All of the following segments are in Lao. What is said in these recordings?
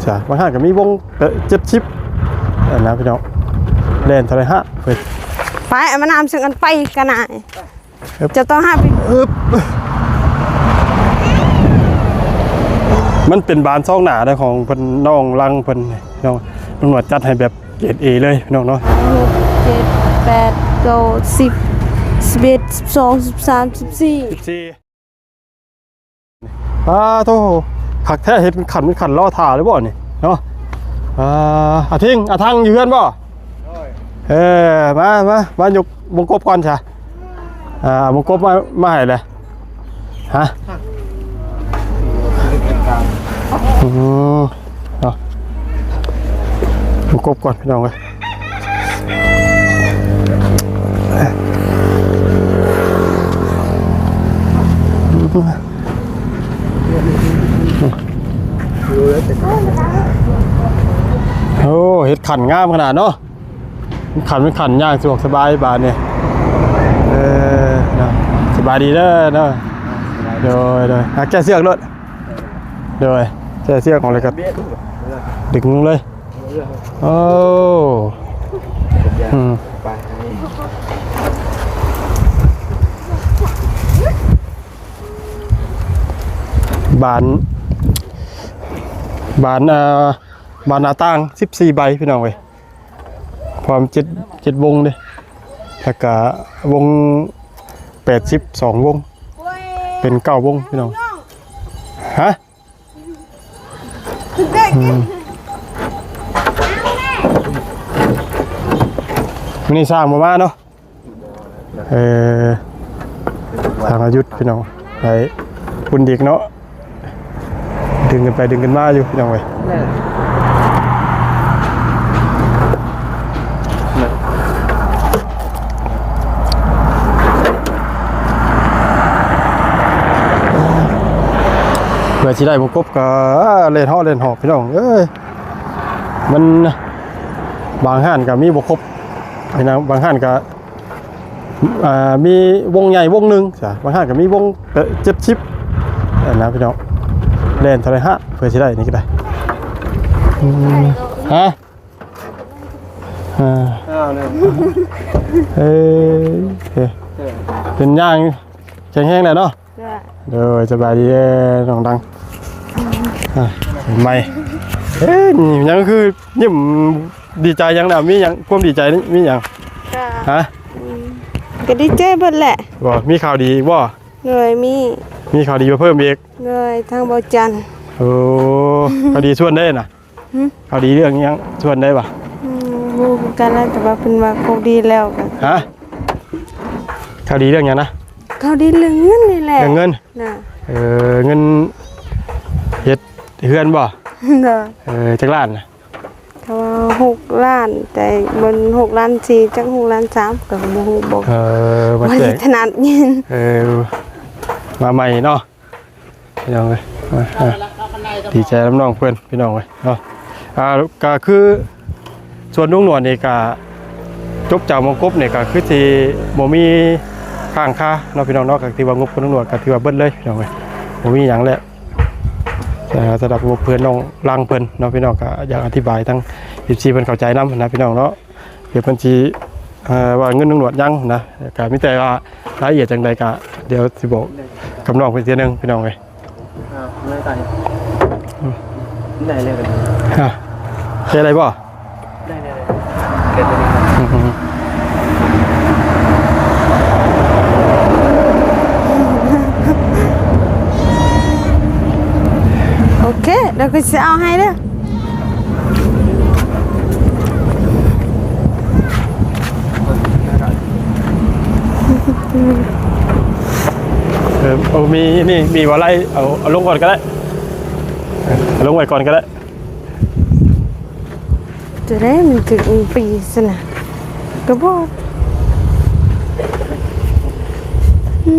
ສາ ບາງຮ້ານກໍມີວົງເຈັດສິບ ອັນນະພີ່ນ້ອງ ແລ່ນເທົ່າໃດຮະເພິ່ນ ໄປ ເອົາມານຳເຊິ່ງອັນໄປກັນນາຍ ເອີບ ຈະຕ້ອງຫາໄປ ອຶບ ມັນເປັນບານຊອງໜ້າເດ້ ຂອງເພິ່ນ ນ້ອງລັງເພິ່ນ ນ້ອງ ນ້ອງໜວດຈັດໃຫ້ແບບເກຣດເອເລີຍພີ່ນ້ອງເນາະ ຫົກ ເຈັດ ແປດ ເກົ້າ ສິບ ສິບເອັດ ສິບສອງ ສິບສາມ ສິບສີ່ ສິບສີ່ ປາໂທ ຄັກແທ້ ເຮັດເປັນຂັ້ນເປັນຂັ້ນລໍຖ້າເລີຍບໍ່ນີ້ເນາະ ອ່າ ອາທິງ ອາທັງຢູ່ເຮືອນບໍ່ ໂດຍ ເອີ ມາ ມາ ມາຍົກວົງກົບກ່ອນຊະ ອ່າ ວົງກົບມາ ມາໃຫ້ແຫຼະ ຮະ ອືມ ເອົາ ວົງກົບກ່ອນພີ່ນ້ອງເອີຍ ໂອ້ ເຮັດຂັນງາມຂະໜາດເນາະ ເປັນຂັນເປັນຂັນ ຍ່າງສະດວກສະບາຍບາດນີ້ ເອີ ເນາະ ສະບາຍດີເດີເນາະ ໂດຍ ໂດຍ ຫາແກ້ເຊືອກໂລດ ໂດຍ ແກ້ເຊືອກອອກແລ້ວກໍດຶງລົງເລີຍ ໂອ້ ອືມ ບານ ບານ ເອີ ບານໜ້າຕ່າງສິບສີ່ໃບພີ່ນ້ອງເອີຍ ພ້ອມເຈັດ ເຈັດວົງເດ້ ແລ້ວກະວົງແປດສິບສອງວົງ ເປັນເກົ້າວົງພີ່ນ້ອງ ຮະ ອືມ ມື້ນີ້ຊ່າງບໍ່ມາເນາະ ເອີ ທາງອາຍຸດພີ່ນ້ອງ ໄປບຸນດິກເນາະ ດຶງກັນໄປດຶງກັນມາຢູ່ພີ່ນ້ອງເອີຍ ເພື່ອຊິໄດ້ບໍ່ຄົບກໍເລ່ນເຫາະເລ່ນຫອບພີ່ນ້ອງເອີຍ ມັນບາງຮ້ານກໍມີບໍ່ຄົບ ພີ່ນ້ອງ ບາງຮ້ານກໍ ອ່າ ມີວົງໃຫຍ່ວົງໜຶ່ງ ບາງຮ້ານກໍມີວົງເຈັດສິບ ອັນນະພີ່ນ້ອງ ແລ່ນເທົ່າໃດຮະ ເພື່ອຊິໄດ້ນີ້ກໍໄດ້ ອືມ ຮະ ອ່າ ເອີ ເປັນຫຍັງ ແຂງແຮງແລ້ວເນາະ ໂດຍ ສະບາຍດີເດີນ້ອງດັງ ອ່າ ໃໝ່ ເອີ ຍັງຄືຍິ້ມດີໃຈຫຍັງນະ ມີຫຍັງ ຄວາມດີໃຈນີ້ມີຫຍັງ ກໍ ຮະ ອືມ ກໍດີໃຈເບິດແຫຼະ ບໍ່ ມີຂ່າວດີອີກບໍ່ ໂດຍ ມີ ມີຂ່າວດີມາເພີ່ມອີກ ໂດຍ ທາງເບົາຈັນ ໂອ້ ຂ່າວດີສ່ວນໃດນະ ຫື ຂ່າວດີເລື່ອງຫຍັງ ສ່ວນໃດຫວາ ອືມ ບໍ່ຮູ້ຄືກັນແຫຼະ ແຕ່ວ່າເພິ່ນວ່າຄວບດີແລ້ວກໍ ຮະ ຂ່າວດີເລື່ອງຫຍັງນະ ຂ່າວດີເລື່ອງເງິນນີ້ແຫຼະ ເລື່ອງເງິນ ນະ ເອີ ເງິນເຮັດເຮືອນບໍ່ ໂດຍ ເອີ ຈັກລ້ານນະ ເຂົາວ່າຫົກລ້ານ ແຕ່ມັນຫົກລ້ານສີ່ ຈັກຫົກລ້ານສາມ ກໍບໍ່ຮູ້ ບໍ່ ເອີ ບໍ່ໄດ້ຖະໜັດຍິນ ເອີ ມາໃໝ່ເນາະ ພີ່ນ້ອງເອີຍ ອ່າ ດີໃຈນຳນ້ອງເພິ່ນພີ່ນ້ອງເອີຍເນາະ ອ່າ ກໍຄືສວນລຸງໜວດນີ້ກໍຈົບຈາກໝໍກົບນີ້ກໍຄືຊິບໍ່ມີຄ້າງຄາເນາະ ພີ່ນ້ອງເນາະ ກໍຖືວ່າງົບຂອງລຸງໜວດກໍຖືວ່າເບິດເລີຍພີ່ນ້ອງເອີຍ ບໍ່ມີຫຍັງແລ້ວ ເອີ ສຳລັບງົບເພື່ອນນ້ອງລັງເພິ່ນເນາະ ພີ່ນ້ອງກໍຢາກອະທິບາຍທາງ ເອັຟຊີ ເພິ່ນເຂົ້າໃຈນຳນະ ພີ່ນ້ອງເນາະ ເພື່ອເພິ່ນຊິ ເອີ ວ່າເງິນລຸງໜວດຍັງນະ ກໍມີແຕ່ວ່າລາຍລະອຽດຈັ່ງໃດກໍດຽວຊິບອກກັບນ້ອງເພິ່ນເທື່ອໜຶ່ງພີ່ນ້ອງເອີຍ ອ່າ ໄດ້ ອືມ ໄດ້ເລີຍ ອ່າ ເຮັດໄດ້ບໍ່ ໄດ້ ໄດ້ ໄດ້ ອືມ ໂອເຄ ດຽວຂ້ອຍຊິເອົາໃຫ້ເດີ. ເອີ ໂອ້ ມີ ນີ້ ມີບໍ່ໄລ່ ເອົາ ເອົາລົງກ່ອນກໍໄດ້ ເອົາລົງໄວ້ກ່ອນກໍໄດ້. ຈະໄດ້ມັນຖືກມັນປີຊັ້ນນະ ກະບອກ ອື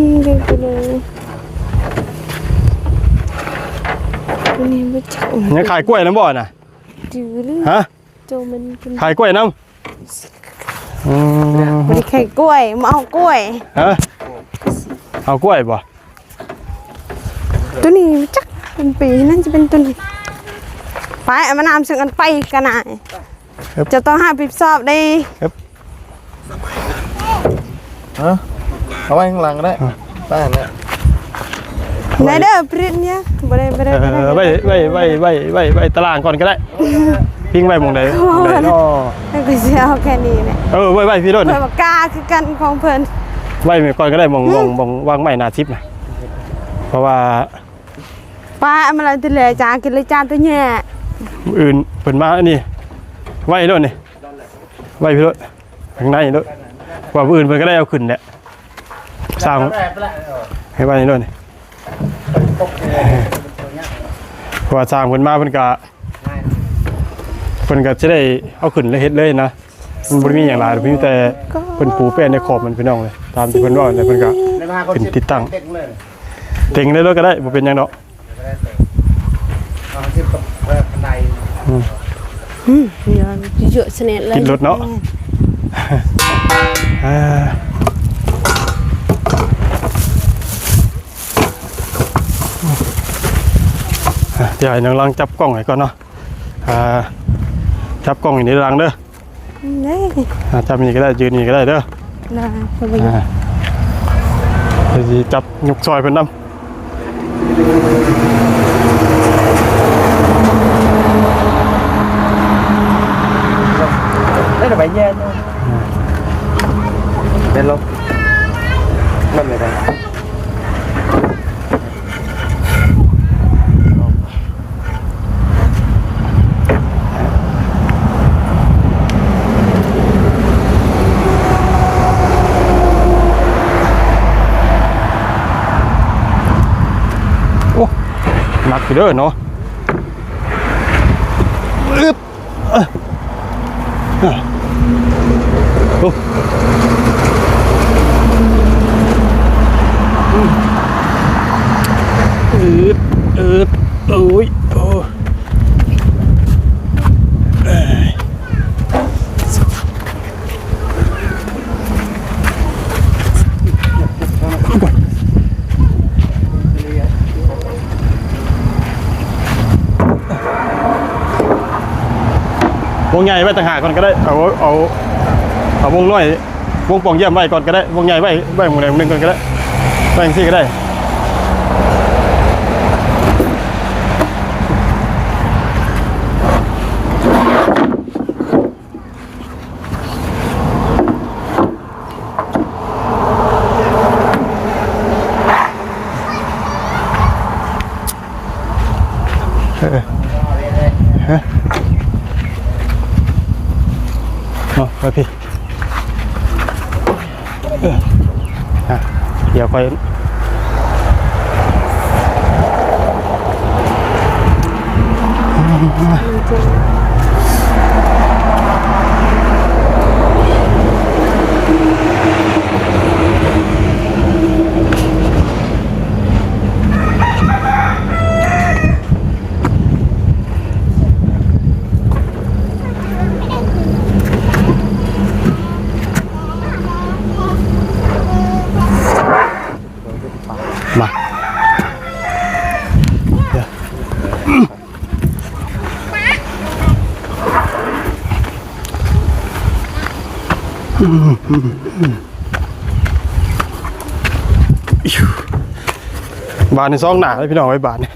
ມ ເດີກະເລີຍ ຕົວນີ້ບໍ່ຈັກ ຍັງຂາຍກ້ວຍນຳບໍ່ນະ? ຈື່ເລີຍ ຮະ? ໂຈມັນ ຂາຍກ້ວຍນຳ? ອືມ ບໍ່ໄດ້ຂາຍກ້ວຍ ມາເອົາກ້ວຍ ຮະ? ເອົາກ້ວຍບໍ່? ຕົວນີ້ຈັກເປັນປີ ໜ້າຈະເປັນຕົວນີ້ ໄປ ເອົາມານຳເຊິ່ງກັນໄປກັນນາຍ ເອີບ ເຈົ້າຕ້ອງຮັບຜິດຊອບເດ້ ເອີບ ຮະ ເອົາໄວ້ຂ້າງຫຼັງກໍໄດ້ ອືມ ໄປຫັ້ນແຫຼະ ໄດ້ເດີ ປຣິນຍາ ບໍ່ໄດ້ ບໍ່ໄດ້ ເອີ ບໍ່ໄດ້ ໄວ້ ໄວ້ ໄວ້ຕາລາງກ່ອນກໍໄດ້ ພິງໄວ້ໝ່ອງໃດ ໂອ້ຍ ໝ່ອງໃດເນາະ ແລ້ວກໍຊິເອົາແຄ່ນີ້ແຫຼະ ເອີ ໄວ້ ໄວ້ພີ້ໂລດ ຂ້ອຍວ່າກ້າຄືກັນຂອງເພິ່ນ ໄວ້ໝ່ອງກ່ອນກໍໄດ້ ໝ່ອງ ຫືມ ໝ່ອງ ໝ່ອງວາງໄມ້ໜ້າສິບນະ ເພາະວ່າ ປ້າ ເອົາມາແລ້ວຕິແລຈານ ກິນເລີຍຈານຕົວແຍ່ ມື້ອື່ນເພິ່ນມາອັນນີ້ ໄວ້ໂລດນີ້ ໄວ້ພີ້ໂລດ ຂ້າງໃນໂລດ ວ່າມື້ອື່ນເພິ່ນກໍໄດ້ເອົາຂຶ້ນແຫຼະ ສ້າງ ໃຫ້ໄວ້ໂລດນີ້ ເພາະວ່າຊ່າງເພິ່ນມາເພິ່ນກໍ ເພິ່ນກໍຊິໄດ້ເອົາຂຶ້ນແລ້ວເຮັດເລີຍນະ ມັນບໍ່ໄດ້ມີຫຍັງຫຼາຍ ມີແຕ່ເພິ່ນປູແປ້ນໃນຂອບມັນ ພີ່ນ້ອງເອີຍ ຕາມທີ່ເພິ່ນເວົ້າແຫຼະ ເພິ່ນກໍຂຶ້ນຕິດຕັ້ງ ເຕັງໄດ້ເລີຍກໍໄດ້ ບໍ່ເປັນຫຍັງດອກ ອືມ ອືມ ເຍອະສະແໜດເລີຍ ຕິດລົດເນາະ ອ່າ ດຽວໃຫ້ນາງລັງຈັບກ້ອງໃຫ້ກ່ອນເນາະ ອ່າ ຈັບກ້ອງໃຫ້ນາງລັງເດີ ໄດ້ ອ່າ ຈັບນີ້ກໍໄດ້ ຢືນນີ້ກໍໄດ້ເດີ ໄດ້ ບໍ່ເປັນຫຍັງ ອ່າ ດຽວຊິຈັບຍົກຊ່ອຍເພິ່ນນຳ ໄດ້ແຕ່ໃບແຍ່ ເປັນລົມ ມັນໄດ້ ໂອ້ ໜັກຢູ່ເດີເນາະ ອຶບ ເອີ ເອີ ໂອ້ ອືດ ອືດ ໂອ້ຍ ໂອ້ ເອີຍ ວົງໃຫຍ່ໄວ້ຕ່າງຫາກກ່ອນກໍໄດ້ ເອົາ ເອົາ ເອົາວົງນ້ອຍ ວົງປ່ອງຢ້ຽມໄວ້ກ່ອນກໍໄດ້ ວົງໃຫຍ່ໄວ້ ໄວ້ໝ່ອງໃດໝ່ອງໜຶ່ງກ່ອນກໍໄດ້ ໄວ້ຈັ່ງຊີ້ກໍໄດ້. ເອີ ຮະ ເນາະ ໄປພີ້. ເອີ ອ່ະ ດຽວຂ້ອຍ ມາ ບາດນີ້ສອງໜ້າເລີຍພີ່ນ້ອງເອີຍ ບາດນີ້.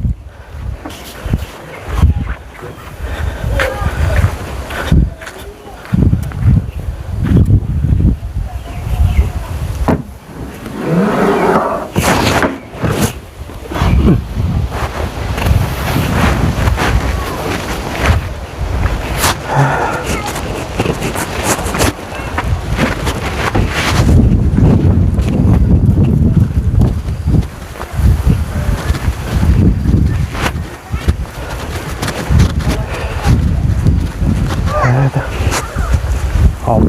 ຫອມ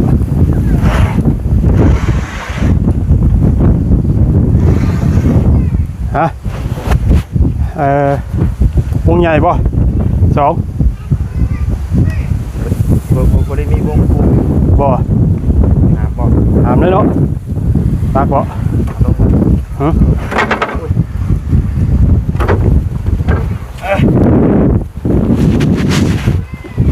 ຮະ ເອີ ວົງໃຫຍ່ບໍ່ ສອງ ບໍ່ ບໍ່ ບໍ່ໄດ້ມີວົງ ບໍ່ ຫາມບໍ່ ຫາມເລີຍເນາະ ໜັກບໍ່ ຫຶ.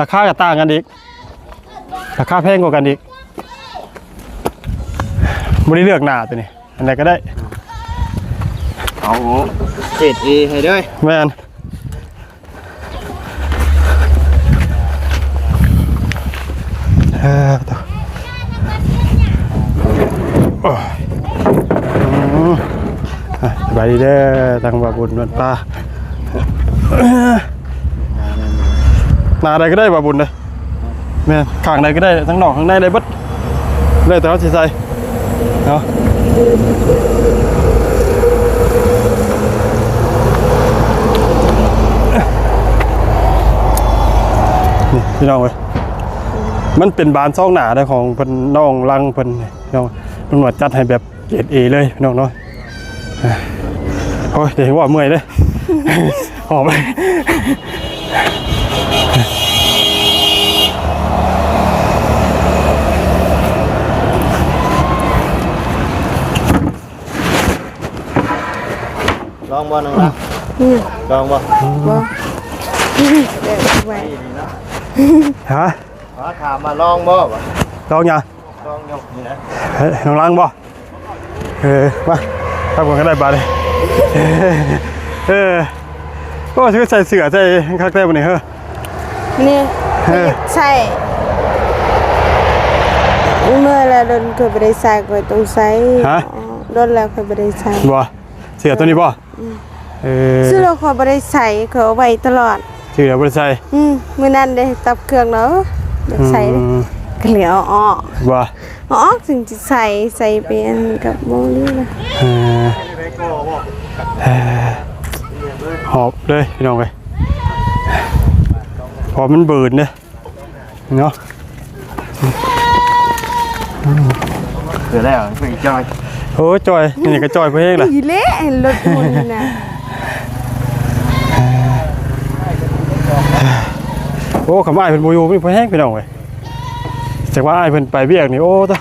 ລາຄາກໍຕ່າງກັນອີກ ລາຄາແພງກວ່າກັນອີກ. ບໍ່ໄດ້ເລືອກໜ້າຕົວນີ້ ອັນໃດກໍໄດ້. ເອົາເກຣດເອໃຫ້ເດີ້. ແມ່ນ. ເອີ ໂອ້ຍ ອືມ ອ່ະ ສະບາຍດີເດີ້ ທາງບ່າວບຸນນວນປາ. ໜ້າໃດກໍໄດ້ບ່າວບຸນເດີ້. ແມ່ນ ຂ້າງໃດກໍໄດ້ ທັງນອກທັງໃນໄດ້ເບິດ ແລ້ວແຕ່ເຮົາຊິໃສ່ເນາະ. ນີ້ພີ່ນ້ອງເອີຍ ມັນເປັນບານຊອງໜ້າເດ້ ຂອງເພິ່ນ ນ້ອງລັງເພິ່ນເນາະ. ຕຳຫຼວດຈັດໃຫ້ແບບ ເກຣດເອເລີຍພີ່ນ້ອງເນາະ. ໂອ້ຍ ເດ້ ເວົ້າເມື່ອຍເດ້ ຫອບ. ລອງບໍ່ນ້ອງລັງ? ອືມ ລອງບໍ່? ບໍ່ ແບບໄວ. ຮະ? ຂໍຖາມວ່າລອງບໍ່? ລອງຫຍັງ? ລອງຍົກນີ້ນະ. ເອີ ນ້ອງລັງບໍ່? ເອີ ມາ ທັບກັນກໍໄດ້ບາດນີ້. ເອີ ໂອ້ ຄືໃສ່ເສື້ອໃສ່ຄັກແທ້ມື້ນີ້ເຮີ້. ນີ້ ເອີ ຢາກໃສ່ ເມື່ອຍແລ້ວ ດົນເຄີຍບໍ່ໄດ້ໃສ່ ຂ້ອຍຕ້ອງໃສ່. ຮະ? ດົນແລ້ວຂ້ອຍບໍ່ໄດ້ໃສ່. ບໍ່? ເສື້ອຕົວນີ້ບໍ່? ອືມ ເອີ ຊື້ແລ້ວຂ້ອຍບໍ່ໄດ້ໃສ່ ຂ້ອຍເອົາໄວ້ຕະຫຼອດ. ຊື້ແລ້ວບໍ່ໄດ້ໃສ່. ອືມ ມື້ນັ້ນເດ້ ຕັບເຄື່ອງເນາະ ຢາກໃສ່ເດ້. ອືມ ກໍເລີຍເອົາອອກ. ບໍ່? ເອົາອອກ ຈຶ່ງຊິໃສ່ ໃສ່ໄປອັນກັບໂມງນີ້ນະ. ເອີ ຫອບເລີຍພີ່ນ້ອງເອີຍ ເພາະມັນບືນເດ້. ເນາະ ເກີດແລ້ວ ໄປຈ່ອຍ. ໂອ້ຍ ຈ່ອຍ ນີ້ກໍຈ່ອຍພໍແຮງລະ ອີເລະ ລົດໝູ່ນີ້ນະ. ໂອ້ ຄຳອ້າຍເພິ່ນບໍ່ຢູ່ ມີພໍແຮງພີ່ນ້ອງເອີຍ. ຈັກວ່າອ້າຍເພິ່ນໄປວຽກນີ້ ໂອ້ ຕາ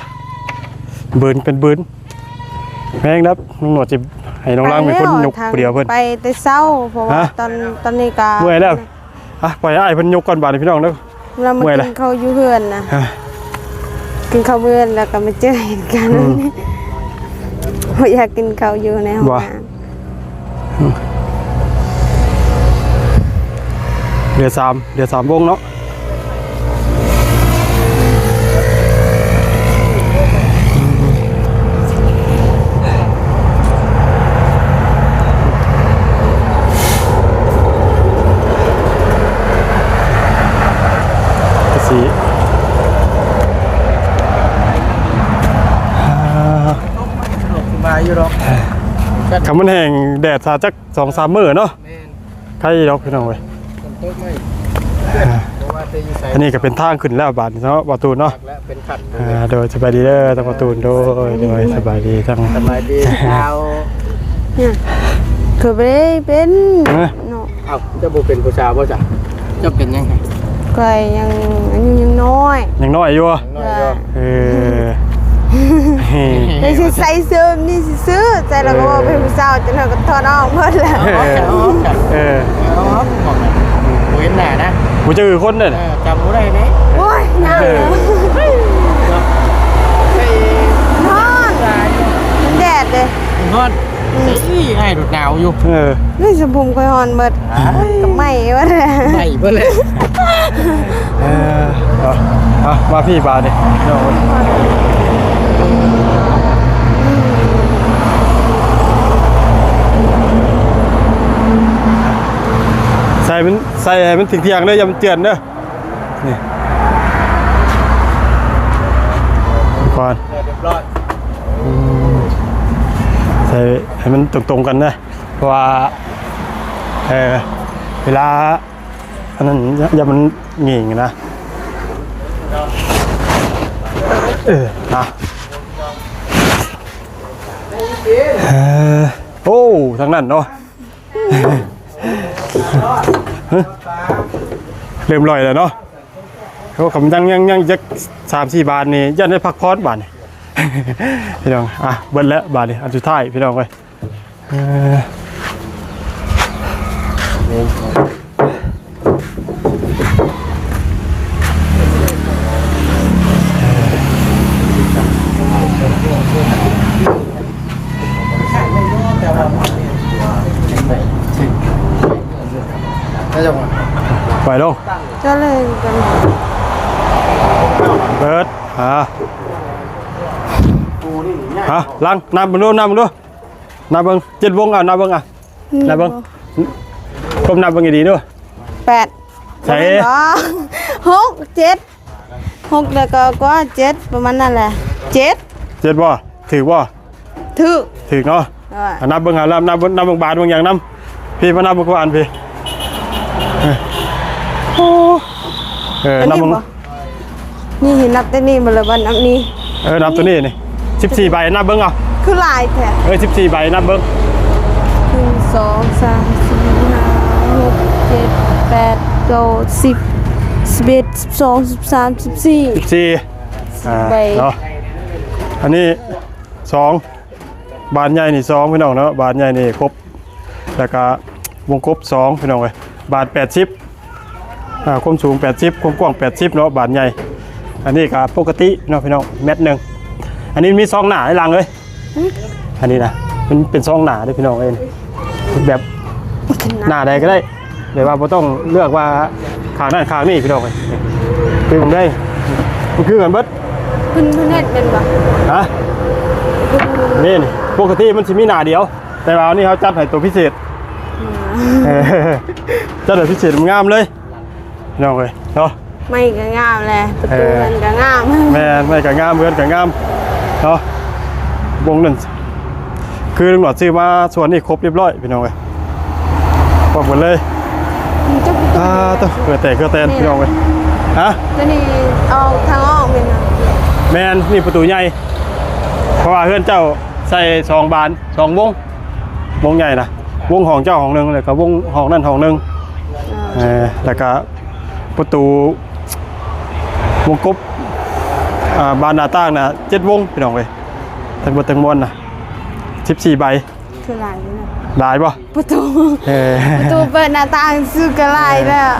ບືນເປັນບືນ. ແຮງດັບ ນ້ອງໜວດຊິໃຫ້ນ້ອງລັງເປັນຄົນຍົກຜູ້ດຽວເພິ່ນ ໄປແຕ່ເຊົ້າ ເພາະວ່າ ຮະ? ຕອນ ຕອນນີ້ກໍເມື່ອຍແລ້ວ. ອ່ະ ປ່ອຍອ້າຍເພິ່ນຍົກກ່ອນບາດນີ້ພີ່ນ້ອງເດີ. ລາວມາກິນເຂົ້າຢູ່ເຮືອນນະ ກິນເຂົ້າເຮືອນແລ້ວກໍມາເຈີເຫດການ. ອືມ ບໍ່ຢາກກິນເຂົ້າຢູ່ໃນຫ້ອງນ້ຳ. ເຫຼືອສາມ ເຫຼືອສາມວົງເນາະ. ກະຊິ ອ່າ ສະດວກສະບາຍຢູ່ດອກ. ຄັນມັນແຫ້ງແດດສາຈັກສອງສາມມື້ເນາະ. ແມ່ນ ໄຄດອກພີ່ນ້ອງເອີຍ. ອັນນີ້ກໍເປັນທາງຂຶ້ນແລ້ວບາດນີ້ເນາະ ບ່າວຕູນເນາະ. ເປັນຂັ້ນ ອ່າ ໂດຍ ສະບາຍດີເດີ ທາງບ່າວຕູນ. ໂດຍ ໂດຍ ສະບາຍດີທັງ ສະບາຍດີສາວ. ຂ້ອຍບໍ່ໄດ້ເປັນ ຮະ? ເນາະ. ເອົ້າ ເຈົ້າບໍ່ເປັນຜູ້ສາວບໍ່ຊະ? ເຈົ້າເປັນຫຍັງ? ຂ້ອຍຍັງ ອາຍຸຍັງນ້ອຍ ຍັງນ້ອຍຢູ່. ເອີ ໄດ້ຊິໃສ່ເສີມນີ້ຊື່ໆ ໃສ່ແລ້ວກໍວ່າເປັນຜູ້ສາວ ຈົນເຮົາກໍຖອດອອກໝົດແລ້ວ. ເອີ ເອີ ບໍ່ເຫັນໜ້ານະ ບໍ່ຈື່ຄົນເດ້. ເອີ ຈຳບໍ່ໄດ້ເດ້. ໂອ້ຍ ຍາກ. ເອີ ຮ້ອນ ມັນແດດເດ້ ຮ້ອນ. ອືມ ອີ ອ້າຍໂດດໜາວຢູ່. ເອີ ນີ້ ສະບຸມຂ້ອຍຮ້ອນເບິດ ກໍໄໝ້ເບິດແລ້ວ ໄໝ້ເບິດແລ້ວ. ເອີ ເອົາ ເອົາ ມາພີ້ບາດນີ້ ໃສ່ມັນ ໃສ່ໃຫ້ມັນຖຽງໆເດີ ຢ່າມັນເຈື່ອນເດີ. ນີ້ ກ່ອນ ຮຽບຮ້ອຍ. ອືມ ໃສ່ໃຫ້ມັນຕົງໆກັນນະ ເພາະວ່າ ເອີ ເວລາອັນນັ້ນ ຢ້ານມັນຫງິງນະ. ເອີ ນະ ເອີ ໂອ້ ທາງນັ້ນເນາະ. ເລີ່ມລອຍແລ້ວເນາະ. ໂອ້ ຄຳຍັງ ຍັງ ຍັງຈັກສາມສີ່ບາດນີ້ ຢ້ານໄດ້ພັກຜ່ອນບາດນີ້ ພີ່ນ້ອງ. ອ່ະ ເບິດແລ້ວບາດນີ້ ອັນສຸດທ້າຍ ພີ່ນ້ອງເອີຍ. ເອີ ໄປລົງ ກໍເລີຍກັນ ເປີດ ອ່າ ຮະ ຫຼັງ ນັບເບິ່ງດູ ນັບເບິ່ງດູ ນັບເບິ່ງ ເຈັດວົງ ເອົາ ນັບເບິ່ງ ອ່ະ ອືມ ນັບເບິ່ງ ກົ້ມນັບເບິ່ງດີໆດູ ແປດ ໃສ່ ບໍ່ແມ່ນບໍ່ ຫົກ ເຈັດ ຫົກ ແລ້ວກໍກວ່າເຈັດ ປະມານນັ້ນແຫຼະ ເຈັດ ເຈັດບໍ່? ຖືກບໍ່? ຖືກ ຖືກເນາະ ເອີ ອ່ະ ນັບເບິ່ງ ອ່ະ ນັບ ນັບ ນັບເບິ່ງບາດເບິ່ງຫຍັງນຳ ພີ່ ມານັບເບິ່ງກວານພີ່ ເອີ ໂອ້ ເອີ ນັບເບິ່ງ ນີ້ເຫັນບໍ່? ນີ້ ເຫັນນັບແຕ່ນີ້ບໍ່ລະ ບັດນັບນີ້ ເອີ ນັບໂຕນີ້ນີ້ ສິບສີ່ໃບ ນັບເບິ່ງເອົາ ຄືຫຼາຍແທ້ ເອີ ສິບສີ່ໃບ ນັບເບິ່ງ ໜຶ່ງ ສອງ ສາມ ສີ່ ຫ້າ ຫົກ ເຈັດ ແປດ ເກົ້າ ສິບ ສິບເອັດ ສິບສອງ ສິບສາມ ສິບສີ່ ສິບສີ່ ອ່າ ໃບ ເນາະ ອັນນີ້ ສອງ ບານໃຫຍ່ນີ້ສອງ ພີ່ນ້ອງເນາະ ບານໃຫຍ່ນີ້ຄົບ ແລ້ວກະວົງກົບສອງ ພີ່ນ້ອງເອີຍ ບານແປດສິບ ອ່າ ຄວາມສູງແປດສິບ ຄວາມກວ້າງແປດສິບເນາະ ບານໃຫຍ່ ອັນນີ້ກະປົກກະຕິເນາະ ພີ່ນ້ອງ ແມັດໜຶ່ງ ອັນນີ້ມີສອງໜ້າໃນຫຼັງເອີຍ ຫຶ ອັນນີ້ນະ ມັນເປັນສອງໜ້າເດ້ ພີ່ນ້ອງເອີຍ ແບບ ໜ້າໃດກໍໄດ້ ແບບວ່າບໍ່ຕ້ອງເລືອກວ່າຂ້າງນັ້ນຂ້າງນີ້ ພີ່ນ້ອງເອີຍ ຄືເບິ່ງເດ້ ມັນຄືກັນເບິດ ເພິ່ນ ເພິ່ນເຮັດແມ່ນບໍ່? ຮະ? ເພິ່ນ ນີ້ ປົກກະຕິມັນຊິມີໜ້າດຽວ ແຕ່ວ່າອັນນີ້ເຮົາຈັດໃຫ້ໂຕພິເສດ ອືມ ເອີ ຈັດໃຫ້ພິເສດ ງາມເລີຍ ພີ່ນ້ອງເອີຍເນາະ ໄມ້ກໍງາມແຫຼະ ປະຕູ ເອີ ເຮືອນກໍງາມ ແມ່ນ ໄມ້ກໍງາມ ເຮືອນກໍງາມເນາະ ວົງນັ້ນ ຄືລຸງຫຼອດຊື້ມາສ່ວນນີ້ຄົບຮຽບຮ້ອຍ ພີ່ນ້ອງເອີຍ ຄົບໝົດເລີຍ ອືມ ອ່າ ໂຕ ເຄືອແຕກເຄືອແຕນ ນີ້ ພີ່ນ້ອງເອີຍ ຮະ ໂຕນີ້ອອກທາງອອກແມ່ນບໍ່? ແມ່ນ ນີ້ປະຕູໃຫຍ່ ເພາະວ່າເຮືອນເຈົ້າໃສ່ສອງບານ ສອງວົງ ວົງໃຫຍ່ນະ ວົງຫ້ອງເຈົ້າຫ້ອງໜຶ່ງ ແລ້ວກໍວົງຫ້ອງນັ້ນຫ້ອງໜຶ່ງ ອ່າ ເອີ ແລ້ວກໍປະຕູວົງກົບ ອ່າ ບານໜ້າຕ່າງນະ ເຈັດວົງ ພີ່ນ້ອງເອີຍ ທັງໝົດທັງມວນນະ ສິບສີ່ໃບ ຄືຫຼາຍຢູ່ນະ ຫຼາຍບໍ່? ປະຕູ ເອີ ປະຕູເປີດໜ້າຕ່າງຊື່ກໍຫຼາຍແລ້ວ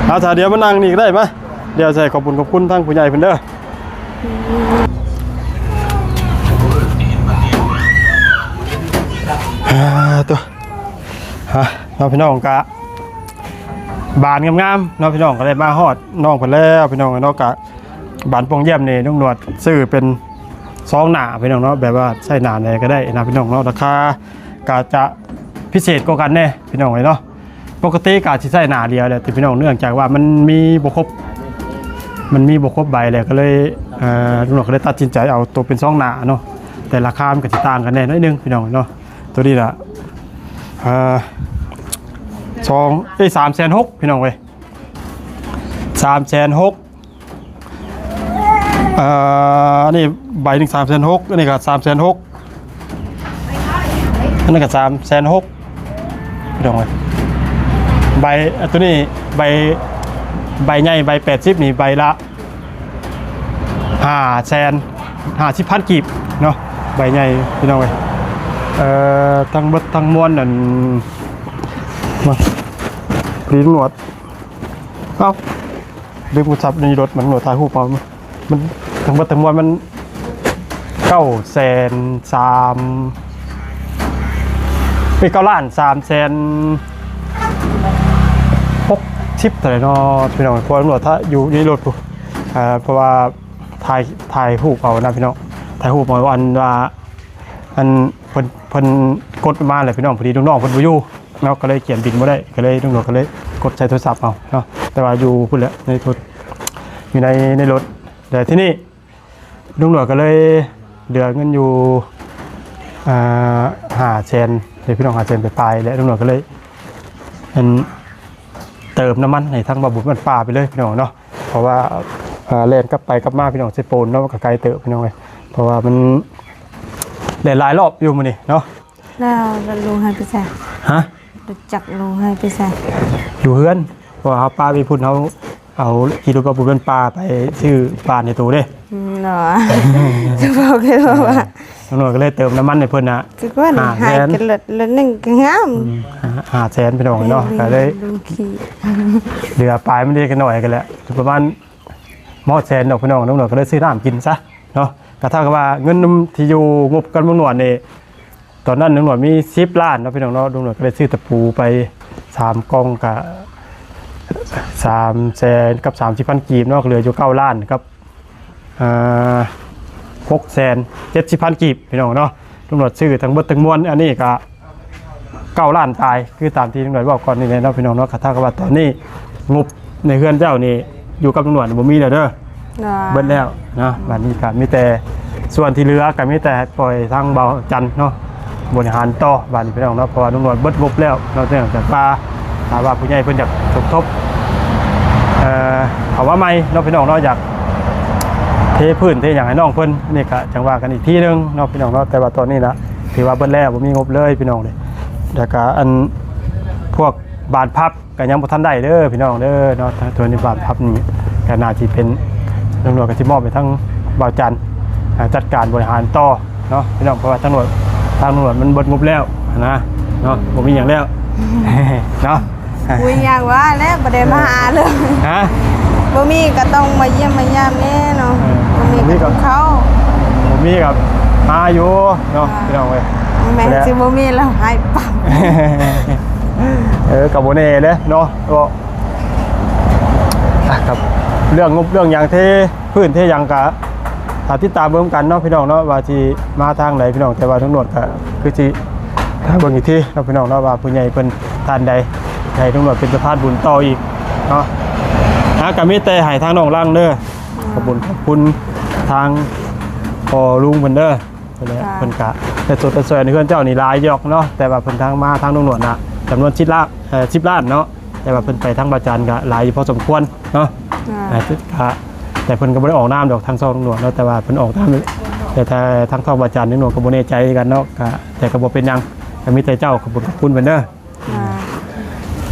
ເອົາ ຖ້າດຽວມານັ່ງນີ້ກໍໄດ້ ມາ ດຽວຊິໃຫ້ຂອບບຸນຂອບຄຸນທາງຜູ້ໃຫຍ່ເພິ່ນເດີ ອ່າ ໂຕ ອ່າ ເນາະ ພີ່ນ້ອງ ກະບານງາມໆເນາະ ພີ່ນ້ອງ ກະໄດ້ມາຮອດນ້ອງເພິ່ນແລ້ວ ພີ່ນ້ອງເນາະ ກະບານປ່ອງຢ້ຽມນີ້ ລຸງໜວດຊື້ເປັນສອງໜ້າ ພີ່ນ້ອງເນາະ ແບບວ່າໃຊ້ໜ້າໃດກໍໄດ້ນະ ພີ່ນ້ອງເນາະ ລາຄາກະຈະພິເສດກວ່າກັນແດ່ ພີ່ນ້ອງເອີຍເນາະ. ປົກກະຕິກະຊິໃຊ້ໜ້າດຽວແຫຼະ ແຕ່ພີ່ນ້ອງ ເນື່ອງຈາກວ່າມັນມີບໍ່ຄົບ ມັນມີບໍ່ຄົບໃບແຫຼະ ກໍເລີຍ ເອີ ລຸງໜວດກໍເລີຍຕັດສິນໃຈເອົາໂຕເປັນສອງໜ້າເນາະ ແຕ່ລາຄາມັນກະຊິຕ່າງກັນແດ່ໜ້ອຍໜຶ່ງ ພີ່ນ້ອງເນາະ. ໂຕນີ້ລະ ເອີ ສອງ ເອີຍ ສາມແສນຫົກ ພີ່ນ້ອງເອີຍ ສາມແສນຫົກ ອ່າ ອັນນີ້ໃບໜຶ່ງສາມແສນຫົກ ອັນນີ້ກໍສາມແສນຫົກ ອັນນັ້ນກໍສາມແສນຫົກ ພີ່ນ້ອງເອີຍ. ໃບ ອັນໂຕນີ້ໃບ ໃບໃຫຍ່ໃບແປດສິບນີ້ໃບລະຫ້າແສນຫ້າສິບພັນກີບເນາະ ໃບໃຫຍ່ ພີ່ນ້ອງເອີຍ. ເອີ ທັງເບິດທັງມວນນັ້ນ ມາ ລີນງວດ ເອົ້າ ລືມໂທລະສັບໃນລົດ ມັນໂທລະຖ່າຍຮູບເອົາ ມັນທັງເບິດທັງມວນມັນເກົ້າແສນສາມ ເອີຍ ເກົ້າລ້ານສາມແສນຫົກສິບເທົ່າໃດເນາະ ພີ່ນ້ອງ. ເພາະວ່າຕຳຫຼວດຖ້າຢູ່ໃນລົດພຸ້ນ ເພາະວ່າຖ່າຍ ຖ່າຍຮູບເອົານະ ພີ່ນ້ອງ ຖ່າຍຮູບເອົາ ອັນວ່າ ອັນເພິ່ນ ເພິ່ນກົດມາແລ້ວ ພີ່ນ້ອງ ພໍດີລູກນ້ອງເພິ່ນບໍ່ຢູ່ ເນາະ ກໍເລີຍຂຽນບິນບໍ່ໄດ້ ກໍເລີຍ ລຸງຫຼວດກໍເລີຍກົດໃສ່ໂທລະສັບເອົາເນາະ. ແຕ່ວ່າຢູ່ພຸ້ນແຫຼະ ໃນໂທ ຢູ່ໃນ ໃນລົດ ແລ້ວທີນີ້ລຸງຫຼວດກໍເລີຍເຫຼືອເງິນຢູ່ ອ່າ ຫ້າແສນເດ້ພີ່ນ້ອງ ຫ້າແສນປາຍໆ ແລ້ວລຸງຫຼວດກໍເລີຍ ອັນ ເຕີມນ້ຳມັນໃຫ້ທາງບ່າວບຸນບ້ານປ່າໄປເລີຍພີ່ນ້ອງເນາະ. ເພາະວ່າ ອ່າ ແລ່ນກັບໄປກັບມາພີ່ນ້ອງ ເຊໂປນເນາະ ມັນກໍໄກເຕີບພີ່ນ້ອງເອີຍ ເພາະວ່າມັນແລ່ນຫຼາຍລອບຢູ່ມື້ນີ້ເນາະ. ແລ້ວ ແລ້ວລຸງໃຫ້ໄປໃສ? ຮະ? ລົດຈັກລຸງໃຫ້ໄປໃສ? ຢູ່ເຮືອນ ເພາະວ່າເຮົາປະໄວ້ພຸ້ນ ເຮົາເອົາຂີ່ລົດບ່າວບຸນບ້ານປ່າໄປຊື້ປາໃຫ້ໂຕເດ້. ອືມ ເນາະ ເວົ້າຄືວ່າ ເອີ ລຸງຫຼວດກໍເລີຍເຕີມນ້ຳມັນໃຫ້ເພິ່ນນະ ຄືວ່າໃຫ້ກັນລົດ ລົດໜຶ່ງກໍງາມ ອືມ ຫ້າແສນພີ່ນ້ອງເນາະ ກໍເລີຍ ລຸງຂີ່ ເຫຼືອປາຍມັນເດກະໜ້ອຍກັນແຫຼະ ປະມານຮອດແສນດອກພີ່ນ້ອງ. ລຸງຫຼວດກໍເລີຍຊື້ນ້ຳກິນຊະເນາະ ກໍເທົ່າກັບວ່າເງິນທີ່ຢູ່ງົບກັນລຸງຫຼວດນີ້ ຕອນນັ້ນລຸງຫຼວດມີສິບລ້ານເນາະພີ່ນ້ອງເນາະ. ລຸງຫຼວດກໍໄດ້ຊື້ຕະປູໄປ ສາມກ່ອງກະສາມແສນກັບສາມສິບພັນກີບເນາະ ເຫຼືອຢູ່ເກົ້າລ້ານກັບ ອ່າ ຫົກແສນເຈັດສິບພັນກີບ ພີ່ນ້ອງເນາະ. ຕຳຫຼວດຊື້ທັງເບິດທັງມວນ ອັນນີ້ກະເກົ້າລ້ານປາຍ ຄືຕາມທີ່ຕຳຫຼວດເວົ້າກ່ອນນີ້ແຫຼະເນາະ ພີ່ນ້ອງເນາະ. ກະເທົ່າກັບວ່າຕອນນີ້ງົບໃນເຮືອນເຈົ້ານີ້ຢູ່ກັບຕຳຫຼວດບໍ່ມີແລ້ວເດີ ເບິດແລ້ວເນາະ. ບາດນີ້ກະມີແຕ່ສ່ວນທີ່ເຫຼືອກະມີແຕ່ປ່ອຍທາງບ່າວຈັນເນາະ ບໍລິຫານຕໍ່ບາດນີ້ ພີ່ນ້ອງເນາະ. ເພາະວ່າຕຳຫຼວດເບິດງົບແລ້ວເນາະ ເນື່ອງຈາກວ່າ ຖ້າວ່າຜູ້ໃຫຍ່ເພິ່ນຢາກສົມທົບ ເອີ ເຂົ້າມາໃໝ່ເນາະ ພີ່ນ້ອງເນາະ ຢາກເທພື້ນເທຫຍັງໃຫ້ນ້ອງເພິ່ນ ອັນນີ້ກະຈັ່ງວ່າກັນອີກທີໜຶ່ງເນາະ ພີ່ນ້ອງເນາະ. ແຕ່ວ່າຕອນນີ້ນະ ຖືວ່າເບິດແລ້ວ ບໍ່ມີງົບເລີຍ ພີ່ນ້ອງເດ້. ແລ້ວກະອັນພວກບານພັບ ກະຍັງບໍ່ທັນໄດ້ເດີ ພີ່ນ້ອງເດີເນາະ. ໂຕນີ້ບານພັບນີ້ກະໜ້າຊິເປັນ ຕຳຫຼວດກະຊິມອບໃຫ້ທາງບ່າວຈັນ ອ່າ ຈັດການບໍລິຫານຕໍ່ເນາະ ພີ່ນ້ອງ. ເພາະວ່າທາງຕຳຫຼວດ ທາງຕຳຫຼວດມັນເບິດງົບແລ້ວຫັ້ນນະເນາະ ບໍ່ມີຫຍັງແລ້ວເນາະ. ບໍ່ມີຫຍັງວ່າແລ້ວ ບໍ່ໄດ້ມາຫາເລີຍ ຮະ ບໍ່ມີກະຕ້ອງມາຢ້ຽມມາຢາມແດ່ເນາະ. ເອີ ບໍ່ມີກະຕ້ອງເຂົ້າ ບໍ່ມີກະຫາຢູ່ເນາະ ພີ່ນ້ອງເອີຍ. ແມ່ນຊິບໍ່ມີແລ້ວ ຫາຍປັບ ເອີ ກະບໍ່ແນ່ເດ້ເນາະ ກໍ ອ່ະ ຄັບ ເລື່ອງງົບເລື່ອງຫຍັງ ເທພື້ນເທຫຍັງກະຖ້າຕິດຕາມເບິ່ງນຳກັນເນາະ ພີ່ນ້ອງເນາະ ວ່າຊິມາທາງໃດ ພີ່ນ້ອງ. ແຕ່ວ່າທາງຕຳຫຼວດກະຄືຊິຖ້າເບິ່ງອີກທີເນາະ ພີ່ນ້ອງເນາະ ວ່າຜູ້ໃຫຍ່ເພິ່ນທ່ານໃດໃຫ້ຕຳຫຼວດເປັນສະພານບຸນຕໍ່ອີກເນາະ. ອ່ະ ກະມີແຕ່ໃຫ້ທາງນ້ອງລັງເດີ ຂອບຄຸນຂອບຄຸນທາງພໍ່ລຸງເພິ່ນເດີ. ເພິ່ນແຫຼະ ເພິ່ນກະໄດ້ຊົດໄດ້ຊ່ອຍໃນເຮືອນເຈົ້ານີ້ຫຼາຍຢູ່ດອກເນາະ. ແຕ່ວ່າເພິ່ນທາງມາທາງຕຳຫຼວດນະ ຈຳນວນສິບລ້ານ ເອີ ສິບລ້ານເນາະ. ແຕ່ວ່າເພິ່ນໄປທາງບ່າວຈັນກະຫຼາຍຢູ່ພໍສົມຄວນເນາະ. ອ່າ ກະ ແຕ່ເພິ່ນກະບໍ່ໄດ້ອອກນາມດອກທາງຊ່ອງຕຳຫຼວດເນາະ ແຕ່ວ່າເພິ່ນອອກນາມ ແຕ່ ແຕ່ທາງຊ່ອງບ່າວຈັນນີ້ເນາະ ກະບໍ່ແນ່ໃຈຄືກັນເນາະ. ກະ ແຕ່ກະບໍ່ເປັນຫຍັງ ກະມີແຕ່ເຈົ້າ ຂອບຄຸນຂອບຄຸນເພິ່ນເດີ. ອ່າ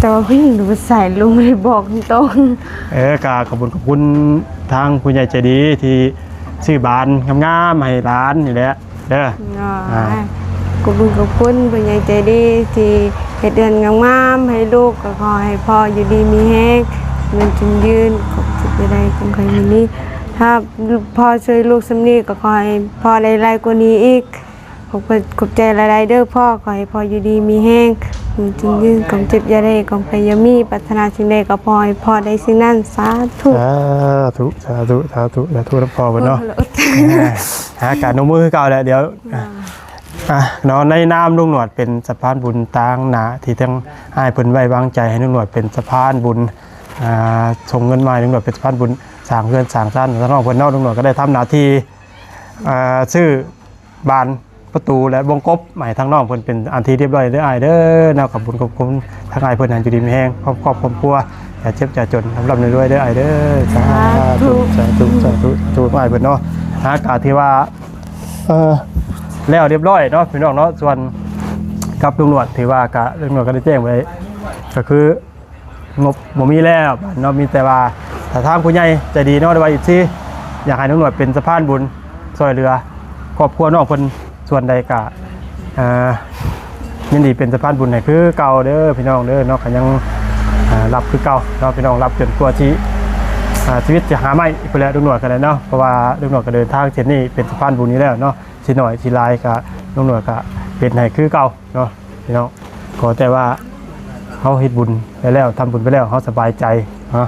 ແຕ່ວ່າຜູ້ຍິງຫຼືຜູ້ຊາຍ ລຸງບໍ່ໄດ້ບອກຕົງໆ. ເອີ ກະຂອບຄຸນຂອບຄຸນທາງຜູ້ໃຫຍ່ໃຈດີທີ່ຊື້ບານງາມໆໃຫ້ຫຼານນີ້ແຫຼະເດີ. ອ່າ ຂອບຄຸນຂອບຄຸນຜູ້ໃຫຍ່ໃຈດີທີ່ເຮັດເຮືອນງາມໆໃຫ້ລູກ. ກະຂໍໃຫ້ພໍ່ຢູ່ດີມີແຮງ ເງິນຈຸ່ງຢືນ ຄວາມເຈັບຢ່າໄດ້ ຄວາມໄຂ້ຢ່າມີ. ຖ້າພໍ່ຊ່ວຍລູກສ່ຳນີ້ ກະຂໍໃຫ້ພໍ່ໄດ້ຫຼາຍກວ່ານີ້ອີກ. ຂອບ ຂອບໃຈຫຼາຍໆເດີພໍ່. ຂໍໃຫ້ພໍ່ຢູ່ດີມີແຮງ ເງິນຈຸ່ງຢືນ ຄວາມເຈັບຢ່າໄດ້ ຄວາມໄຂ້ຢ່າມີ. ປາດຖະໜາສິ່ງໃດກະຂໍໃຫ້ພໍ່ໄດ້ສິ່ງນັ້ນ. ສາທຸ ສາທຸ ສາທຸ ສາທຸ ສາທຸນຳພໍ່ເພິ່ນເນາະ. ໂອ້ຍ ຫາການນົບມືຄືເກົ່າແຫຼະ. ດຽວ ອ່າ ອ່ະ ເນາະ ໃນນາມລຸງໜວດເປັນສະພານບຸນຕາງໜ້າ ທີ່ທາງອ້າຍເພິ່ນໄວ້ວາງໃຈໃຫ້ລຸງໜວດເປັນສະພານບຸນ ອ່າ ສົ່ງເງິນມາໃຫ້ລຸງໜວດເປັນສະພານບຸນ ສ້າງເຮືອນສ້າງຊານໃຫ້ທາງນ້ອງເພິ່ນເນາະ. ລຸງໜວດກະໄດ້ທຳໜ້າທີ່ ອ່າ ຊື້ບານ ປະຕູ ແລະ ວົງກົບໃຫ້ທາງນ້ອງເພິ່ນເປັນອັນທີ່ຮຽບຮ້ອຍເດີອ້າຍເດີເນາະ. ຂອບຄຸນຂອບຄຸນທາງອ້າຍເພິ່ນ ໃຫ້ຢູ່ດີມີແຮງ ຄອບຄອບຄອບຄົວ ຢ່າເຈັບຢ່າຈົນ ລ່ຳໆລວຍໆເດີອ້າຍເດີ. ສາທຸ ສາທຸ ສາທຸ ສາທຸອ້າຍເພິ່ນເນາະ. ຫາກະຖືວ່າ ເອີ ແລ້ວຮຽບຮ້ອຍເນາະ ພີ່ນ້ອງເນາະ. ສ່ວນກັບລຸງໜວດ ຖືວ່າກະ ລຸງໜວດກະໄດ້ແຈ້ງໄວ້ ກະຄື ງົບບໍ່ມີແລ້ວເນາະ. ມີແຕ່ວ່າຖ້າທາງຜູ້ໃຫຍ່ໃຈດີເນາະ ຫຼືວ່າເອັຟຊີ ຢາກໃຫ້ລຸງໜວດເປັນສະພານບຸນຊ່ວຍເຫຼືອຄອບຄົວນ້ອງເພິ່ນສ່ວນໃດກະ ອ່າ ຍິນດີເປັນສະພານບຸນໃຫ້ຄືເກົ່າເດີພີ່ນ້ອງເດີເນາະ. ກະຍັງ ອ່າ ຮັບຄືເກົ່າເນາະພີ່ນ້ອງ ຮັບຈົນກວ່າຊິ ອ່າ ຊີວິດຊິຫາໃໝ່ພຸ້ນແຫຼະ ລຸງໜວດກະໄດ້ເນາະ. ເພາະວ່າລຸງໜວດກະເດີນທາງເສັ້ນນີ້ເປັນສະພານບຸນຢູ່ແລ້ວເນາະ. ຊິໜ້ອຍຊິຫຼາຍກະ ລຸງໜວດກະເປັນໃຫ້ຄືເກົ່າເນາະພີ່ນ້ອງ. ຂໍແຕ່ວ່າເຮົາເຮັດບຸນໄປແລ້ວ ທຳບຸນໄປແລ້ວ ເຮົາສະບາຍໃຈເນາະ.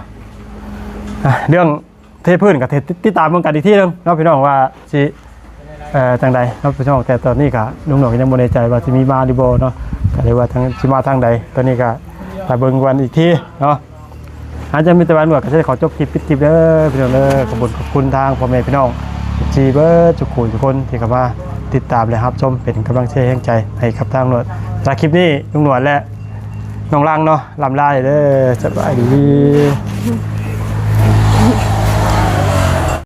ອ່າ ເລື່ອງເທພື້ນກະຕິດ ຕິດຕາມເບິ່ງກັນອີກທີໜຶ່ງເນາະພີ່ນ້ອງ ວ່າຊິ ເອີ ຈັ່ງໃດເນາະພີ່ນ້ອງ. ແຕ່ຕອນນີ້ກະລຸງໜວດກະຍັງບໍ່ແນ່ໃຈວ່າຊິມີມາຫຼືບໍ່ເນາະ ກະເລີຍວ່າທາງ ຊິມາທາງໃດ. ຕອນນີ້ກະຖ້າເບິ່ງກັນອີກທີເນາະ. ອາ ຈະມີແຕ່ວ່າໜວດກະຊິໄດ້ຂໍຈົບຄລິບ ປິດຄລິບເດີພີ່ນ້ອງເດີ. ຂອບຄຸນຂອບຄຸນທາງພໍ່ແມ່ພີ່ນ້ອງ ເອັຟຊີ ເບິດທຸກຜູ້ທຸກຄົນທີ່ເຂົ້າມາຕິດຕາມ ແລະ ຮັບຊົມ ເປັນກຳລັງໃຈແຮງໃຈໃຫ້ກັບທາງໜວດ. ຈາກຄລິບນີ້ລຸງໜວດ ແລະ ນ້ອງລັງເນາະ ລ່ຳລາເດີ. ສະບາຍດີ.